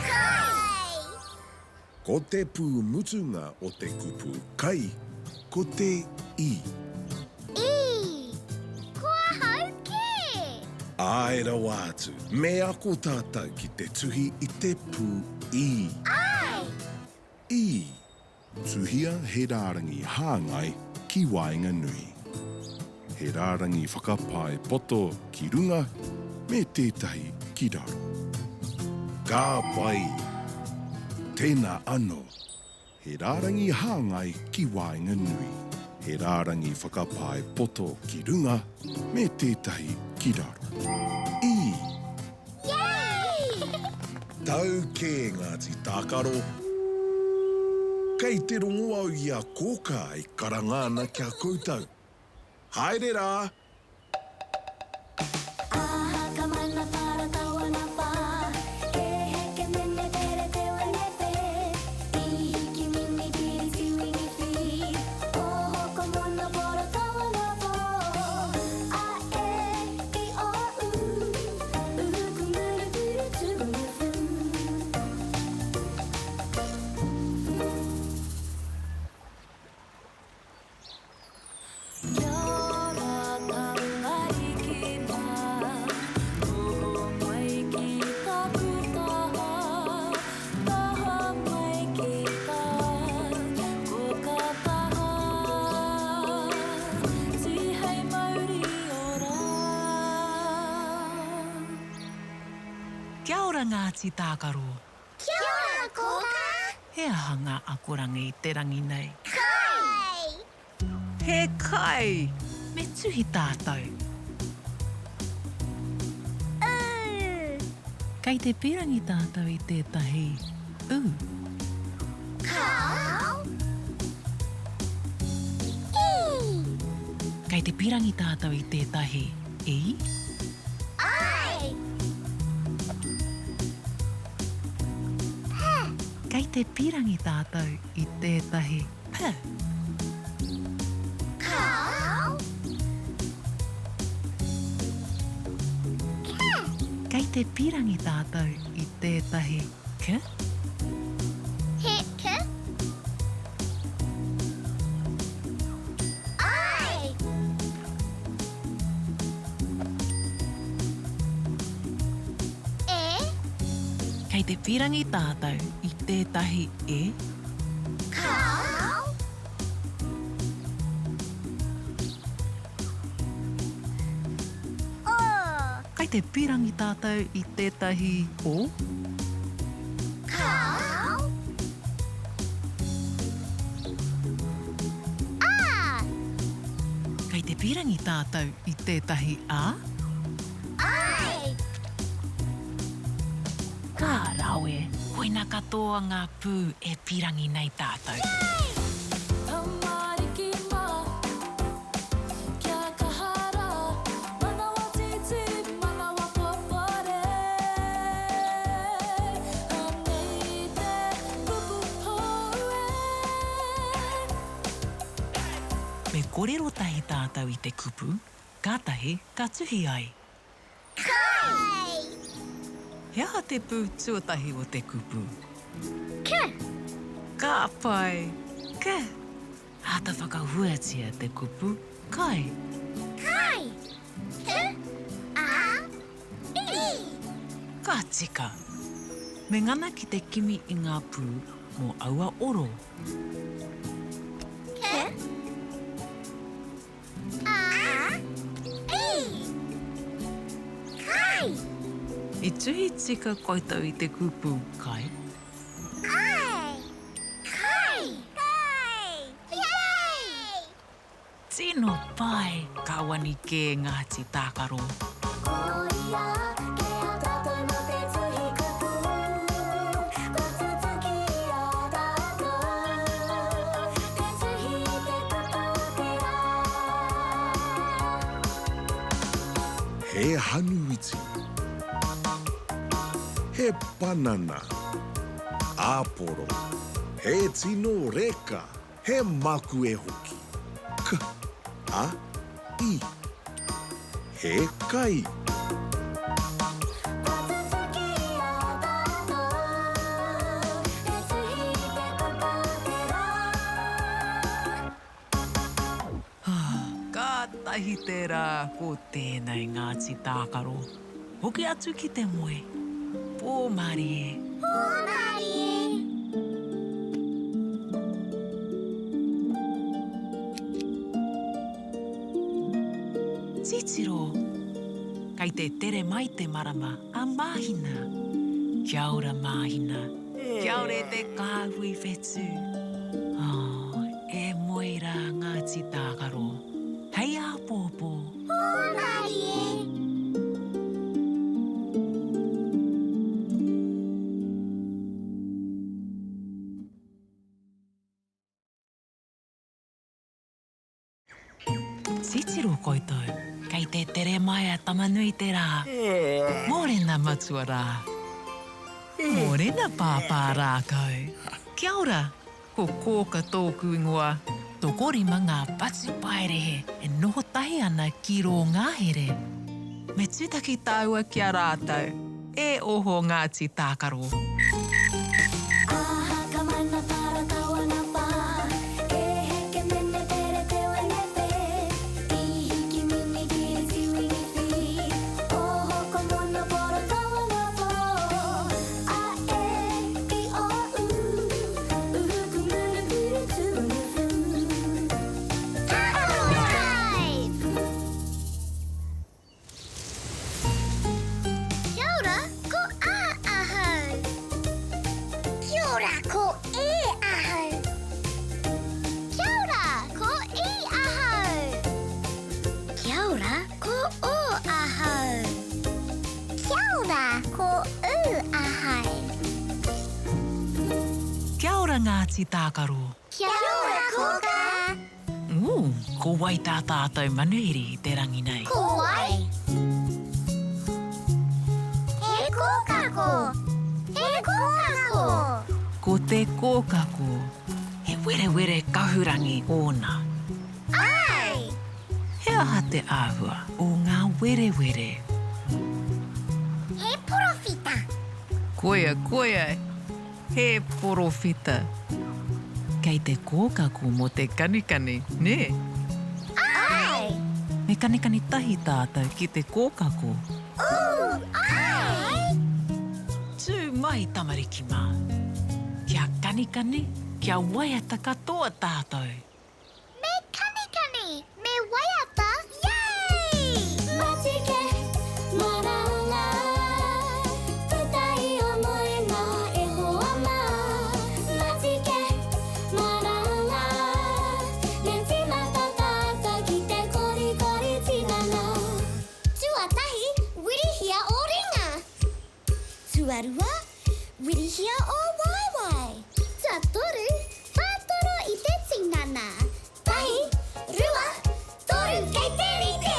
Speaker 2: Kai!
Speaker 4: Ko te pū mutunga o te kupu kai, ko te i.
Speaker 2: I! Ko ahau kē!
Speaker 4: Āe rawa atu, me ako tātou ki te tuhi i te pū i.
Speaker 2: Āe!
Speaker 4: I. Tuhia he rārangi hāngai ki waenganui. He rārangi whakapae poto ki runga me tētahi ki raro. Ka pai! Tēnā anō. He rārangi hāngai ki waenganui. He rārangi whakapae poto ki runga me tētahi ki raro. I.
Speaker 2: Yay!
Speaker 4: Tau kē Ngāti Tākaro. Kei te rongo au i a Kōkā e karanga ana ki a koutou. Haere rā!
Speaker 1: Kia ora Ngāti Tākaro.
Speaker 2: Kia ora Kōkā.
Speaker 1: He aha ngā akoranga i te rangi nei?
Speaker 2: Kai!
Speaker 1: He kai! Me tuhi tātou.
Speaker 2: Ū!
Speaker 1: Kei te pīrangi tātou i tētahi ū.
Speaker 2: Kāo! I!
Speaker 1: Kei te pīrangi tātou i tētahi i.
Speaker 2: Ai! P!
Speaker 1: Kei te pīrangi tātou i tētahi p.
Speaker 2: Kāo!
Speaker 1: Kei te pīrangi tātou i tētahi k?
Speaker 2: He k? Āe! E?
Speaker 1: Kei te pīrangi tātou i tētahi e?
Speaker 2: Kāo! O!
Speaker 1: Kei te pīrangi tātou i tētahi o?
Speaker 2: Kāo! A!
Speaker 1: Kei te pīrangi tātou i tētahi a?
Speaker 2: Āe!
Speaker 1: Ka rawe! Koina katoa ngā pū e pīrangi nei tātou.
Speaker 5: Tamariki mā, kia kaha rā, manawa tītī, manawa popore. Anei te kupu hou e.
Speaker 1: Me kōrero tahi tātou i te kupu, kātahi ka tuhi ai.
Speaker 2: Kai!
Speaker 1: He aha te pū tuatahi o te kupu?
Speaker 2: K.
Speaker 1: Ka pai! K. Āta whakahuatia te kupu kai.
Speaker 2: Kai! K, A, I.
Speaker 1: Ka tika! Me ngana ki te kimi i ngā pū mō aua oro.
Speaker 2: K. A, I. Kai!
Speaker 1: I tuhi tika koutou i te kupu kai?
Speaker 2: Ai! Kai! Kai! Yay!
Speaker 1: Tino pai! Ka wani kē Ngāti Tākaro.
Speaker 5: Koia kei a tātou mō te tuhi kupu, kua tutuki i a tātou te tuhi i te kupu o te rā.
Speaker 4: He hanuiti. He panana. Āporo. He tino reka. He makue hoki. K, a, i. He kai.
Speaker 5: Kua tutuki i a tātou te tuhi i te kupu o te rā.
Speaker 1: Kātahi te rā ko tēnei Ngāti Tākaro. Hoki atu ki te moe. Pō mārie.
Speaker 2: Pō mārie.
Speaker 1: Titiro! Kei te tere mai te marama a Māhina. Kia ora Māhina. Kia ora e te kāhui whetū. Oh, e moe rā Ngāti Tākaro. Hei āpōpō.
Speaker 2: Pō mārie.
Speaker 1: Titiro koutou, kei te tere mai a Tama-nui-te-rā. Mōrena matua rā. Mōrena pāpā rākau. Kia ora, ko Kōka tōku ingoa. Tokorima ngā patupaiarehe e noho tahi ana ki rō ngahere. Me tūtaki tāua ki a rātou. E oho Ngāti Tākaro.
Speaker 5: Aha ka mana para kawana pa E heke mene pere te wene pe I hiki mini kiri tiwini fi Oho ko mono poro kawana po A e i o u Uhu ku muru kuru tuunu fu
Speaker 2: Tākaro Drive! Kia ora, ko A ahau. Kia ora, ko E ahau. Kia ora, ko I ahau. Kia ora, ko O ahau. Kia ora, ko U ahau.
Speaker 1: Kia ora Ngāti Tākaro.
Speaker 2: Kia ora Kōkā.
Speaker 1: Ooh, ko wai tā tātou manuhiri i te rangi nei?
Speaker 2: Ko wai? He kōkako! He kōkako!
Speaker 1: Ko te kōkako, he werewere kahurangi ōna.
Speaker 2: Āe!
Speaker 1: He aha te āhua o ngā werewere?
Speaker 2: He.
Speaker 1: Koia, koia, he porowhita. Kei te kōkako mō te kanikani, nē?
Speaker 2: Āe!
Speaker 1: Me kanikani tahi tātou ki te kōkako.
Speaker 2: Ooh, āe!
Speaker 1: Tū mai, tamariki mā. Kia kanikani, kia waiata katoa tātou.
Speaker 2: Me kanikani, me waiata, yay!
Speaker 5: Matike, maranga, puta i o moenga e hoa mā. Matike, maranga, me tīmata tātou ki te korikori tinana.
Speaker 2: Tuatahi, wirihia ō ringa. Tuarua, wirihia ō waewae. Tuatoru, whātoro i te tinana. Tahi, rua, toru, kei te rite!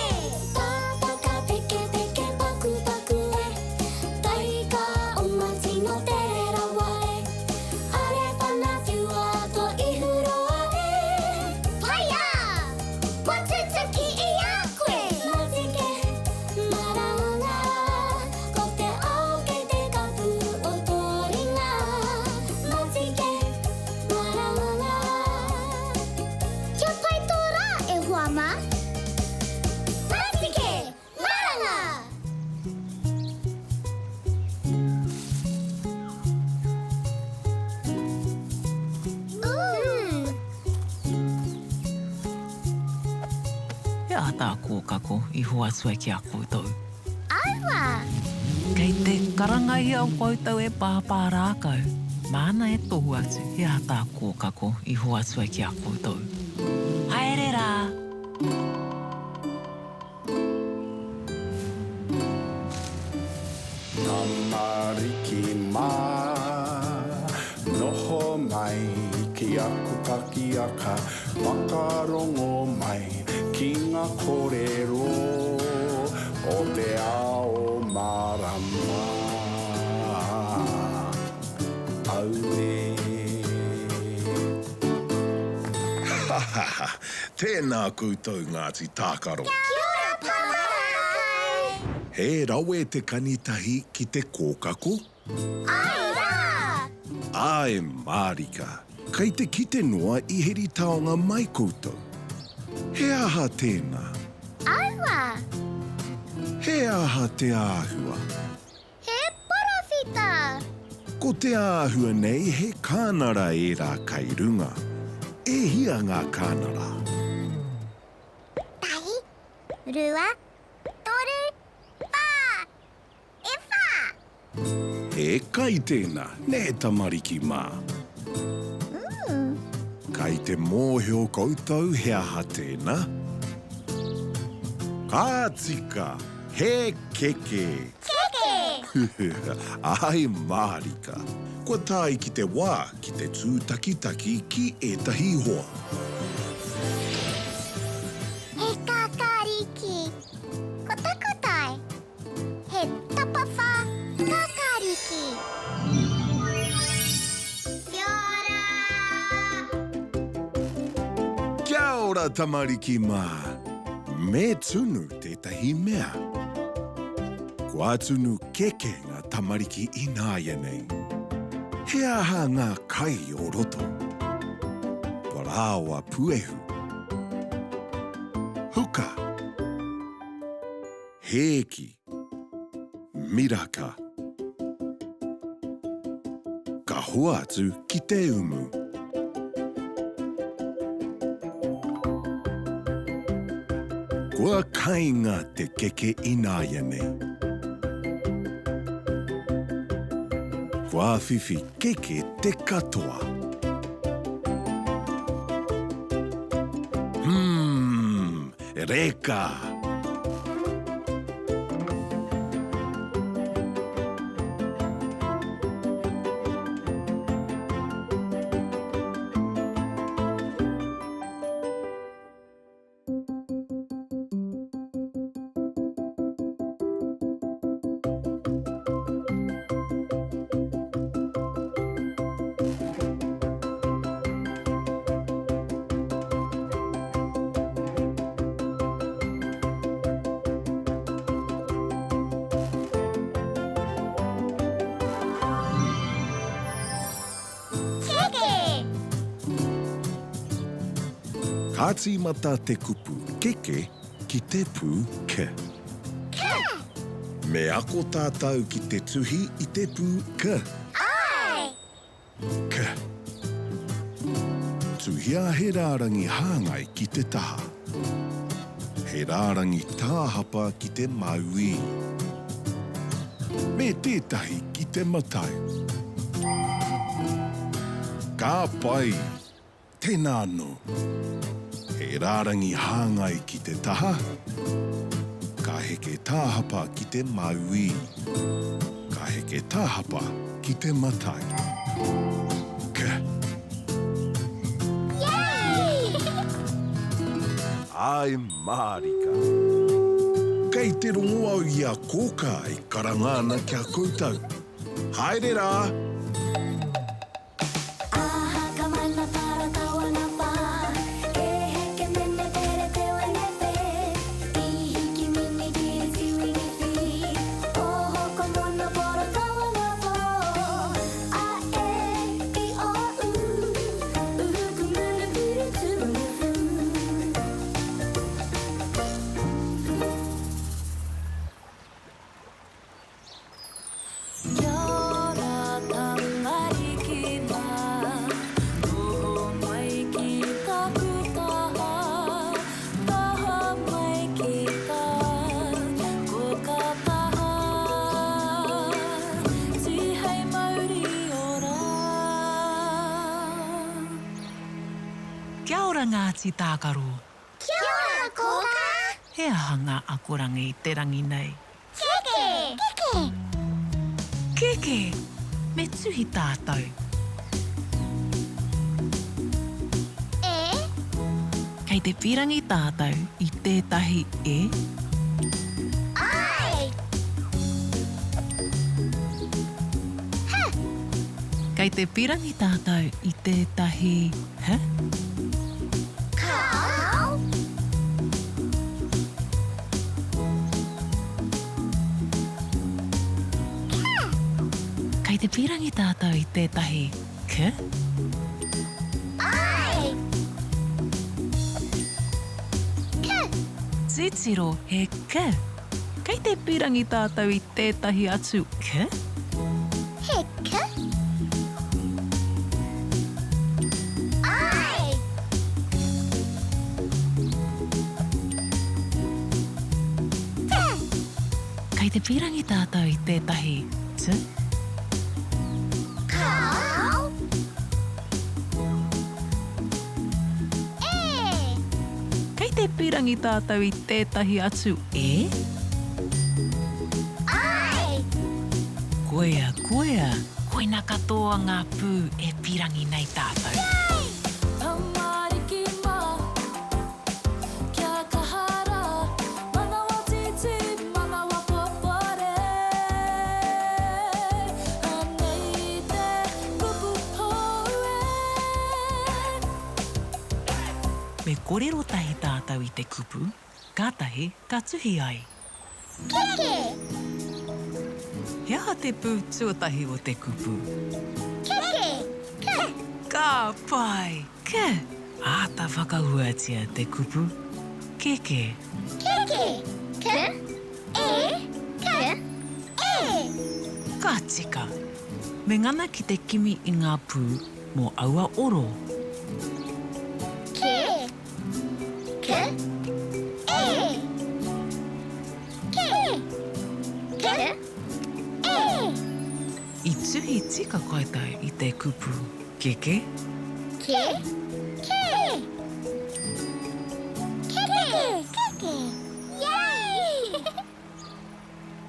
Speaker 5: Pāpaka pekepeke pakupaku e, Taika oma tino tere rawa e, Are whana whiua to ihuroa e.
Speaker 2: Whaia! Kua tutuki i a koe!
Speaker 5: Matike, Maranga, ko te ao kei te kapu o tō ringa. Matike, maranga.
Speaker 2: Kia pai tō rā, e hoa mā! Matike, maranga! Ooh!
Speaker 1: He aha tā Kōkako i hoatu ai ki a koutou?
Speaker 2: Aua!
Speaker 1: Kei te karangahia o koutou e Pāpā Rākau, māna e tohu atu he aha tā Kōkako i hoatu ai ki a koutou. Haere rā!
Speaker 3: Tamariki mā, noho mai ki aku pakiaka, whakarongo mai ki ngā kōrero o te ao mārama. Auē.
Speaker 4: Ha ha ha! Tēnā koutou Ngāti Tākaro.
Speaker 2: Kia ora Pāpā Rākau!
Speaker 4: He rawe te kanitahi ki te kōkako?
Speaker 2: Āe rā!
Speaker 4: Āe mārika, kei te kite noa i heri taonga mai koutou. He aha tēnā?
Speaker 2: Aua!
Speaker 4: He aha te āhua?
Speaker 2: He porowhita!
Speaker 4: Ko te āhua nei he kānara ērā kai runga. E hia ngā kānara?
Speaker 2: Tahi, rua, toru, whā! E whā!
Speaker 4: He kai tēnā, nē tamariki mā? Kai te mōhio koutou he aha tēnā? Ka tika! He keke!
Speaker 2: Keke!
Speaker 4: Āe mārika! Kua tae ki te wā ki te tūtakitaki ki ētahi hoa.
Speaker 2: He kākāriki. Ko taku tae, he tapawhā kākāriki. Kia ora!
Speaker 4: Kia ora tamariki mā! Me tunu tētahi mea. Kua tunu keke ngā tamariki ināianei. He aha ngā kai o roto? Parāoa puehu. Huka. Hēki. Miraka. Ka hoatu ki te umu. Kua kainga te keke ināianei. Kua whiwhi keke te katoa. Humm! Reka! Ka tīmata te kupu keke ki te pū k.
Speaker 2: K!
Speaker 4: Me ako tātou ki te tuhi i te pū k.
Speaker 2: Āe!
Speaker 4: K. Tuhia he rārangi hāngai ki te taha. He rārangi tāhapa ki te mauī. Me tētahi ki te matau. Ka pai! Tēnā anō. He rārangi hāngai ki te taha, ka heke tāhapa ki te mauī, ka heke tāhapa ki te matau. K.
Speaker 2: Yay!
Speaker 4: Āe mārika. Kei te rongo au i a Kōkā e karanga ana ki a koutou. Haere rā!
Speaker 5: Kia ora tamariki mā, noho mai ki taku taha, taha mai ki tā koka taha, tihei mauri ora.
Speaker 1: Kia ora Ngāti Tākaro.
Speaker 2: Kia ora Kōkā!
Speaker 1: He aha ngā akoranga i te rangi nei?
Speaker 2: Keke! Keke!
Speaker 1: Keke! Me tuhi tātou.
Speaker 2: E.
Speaker 1: Kei te pīrangi tātou i tētahi e?
Speaker 2: Āe! H.
Speaker 1: Kei te pīrangi tātou i tētahi h?
Speaker 2: Kāo!
Speaker 1: Kei te pīrangi tātou i tētahi k?
Speaker 2: Āe! K.
Speaker 1: Titiro he k. Kei te pīrangi tātou i tētahi atu k?
Speaker 2: He k? Āe! T.
Speaker 1: Kei te pīrangi tātou i tētahi t?
Speaker 2: Kāo! E!
Speaker 1: Kei te pīrangi tātou i tētahi atu e?
Speaker 2: Āe!
Speaker 1: Koia, koia! Koina katoa ngā pū e pīrangi nei tātou.
Speaker 2: Yay!
Speaker 5: Tamariki mā, kia kaha rā, manawa tītī, manawa popore. Anei te kupu hou e.
Speaker 1: Me kōrero tahi tātou i te kupu, kātahi ka tuhi ai.
Speaker 2: Keke!
Speaker 1: He aha te pū tuatahi o te kupu?
Speaker 2: Keke! K!
Speaker 1: Ka pai! K! Āta whakahuatia te kupu keke.
Speaker 2: Keke! K, E, K, E!
Speaker 1: Ka tika! Me ngana ki te kimi i ngā pū mō aua oro.
Speaker 2: Ke, K, E. Ke, K, E.
Speaker 1: I tuhi tika koutou i te kupu keke?
Speaker 2: Ke, ke. Keke, keke. Yay!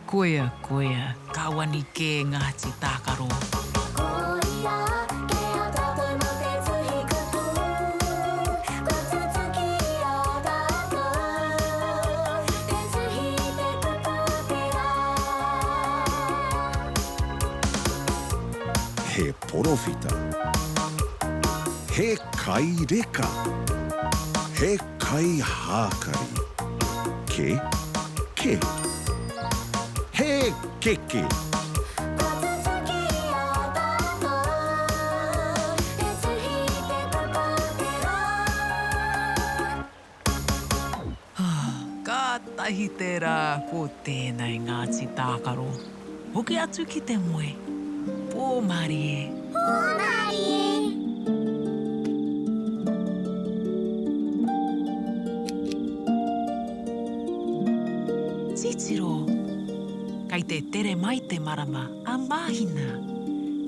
Speaker 1: Koia, koia, ka wani kē Ngāti Tākaro.
Speaker 5: Koia kē a tātou mā te tuhi kupu, kua tutuki i a tātou te tuhi i te kupu o te rā.
Speaker 4: He porowhita. He kai reka. He kai hākari. Ke, ke. He keke!
Speaker 5: Kua tutuki i a tātou te tuhi i te kupu o te rā.
Speaker 1: rā, ko tēnei ngā tī tākaro. Hoki atu ki te moe. Pō mārie.
Speaker 2: Pō mārie.
Speaker 1: Titiro! Kei te tere mai te marama a Māhina.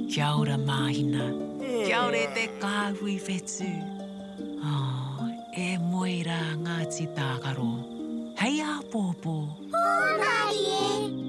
Speaker 1: Kia ora Māhina. Kia ora e te kāhui whetū. Oh, e moe rā Ngāti Tākaro. Hei āpōpō.
Speaker 2: Pō mārie.